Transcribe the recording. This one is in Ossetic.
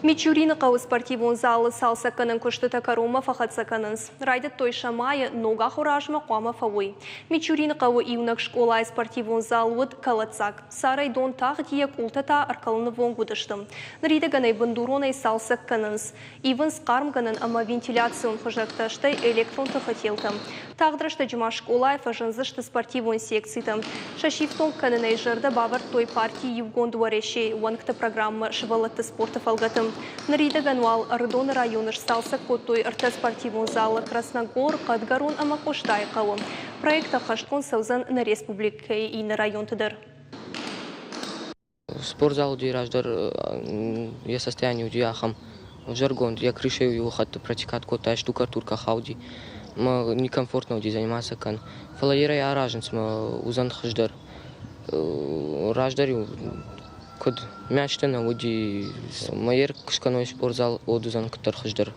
Мичурины хъӕуы спортивон залы цалцӕггӕнӕн куыстытӕ кӕронмӕ фӕхӕццӕ кӕнынц. Райдыдтой сӕ майы, ног ахуыры азмӕ хъуамӕ фӕуой. Мичурины хъӕуы иунӕг скъолайы спортивон зал уыд кӕлӕддзаг. Царӕй дон тагъд, йӕ къултӕ та ӕркӕлыныввонг уыдысты. Ныридӕгӕн ӕй бындуронӕй цалцӕг кӕнынц. Ивынц хъармгӕнӕн ӕмӕ вентиляцион хызӕгтӕ, стӕй электрон тыхы телтӕ. Тагъд рӕстӕджы ма скъолайы фӕзындзысты спортивон секцитӕ. Сӕ сифтонг кӕнынӕй зӕрдӕ бавӕрдтой парти Иугонд Уӕрӕсе-йы уӕнгты программӕ сывӕллӕтты спорты фӕлгӕты. Ныридӕгӕн уал Ӕрыдоны районы сцалцӕг кодтой ӕртӕ спортивон залы Красногор, Хъӕдгӕрон ӕмӕ Къостайы хъӕуы. Проект ӕххӕстгонд цӕудзӕн нӕ республикӕйы иннӕ районты дӕр. Спортзал уыди раздӕр йӕ состояние уыди ахӕм ӕвзӕргонд, йӕ крышӕ-иу иу хатт протекат кодта, штукатуркӕ хауди. Мӕ некомфортно уыди заниматься кӕн. Фӕлӕ ерӕй аразынц мӕ уыдзӕн хуыздӕр. Раздӕр-иу куыд мячтӕ нӕ уыди, мӕ ер куы скӕной спортзал, уӕд уыдзӕн куыддӕр хуыздӕр.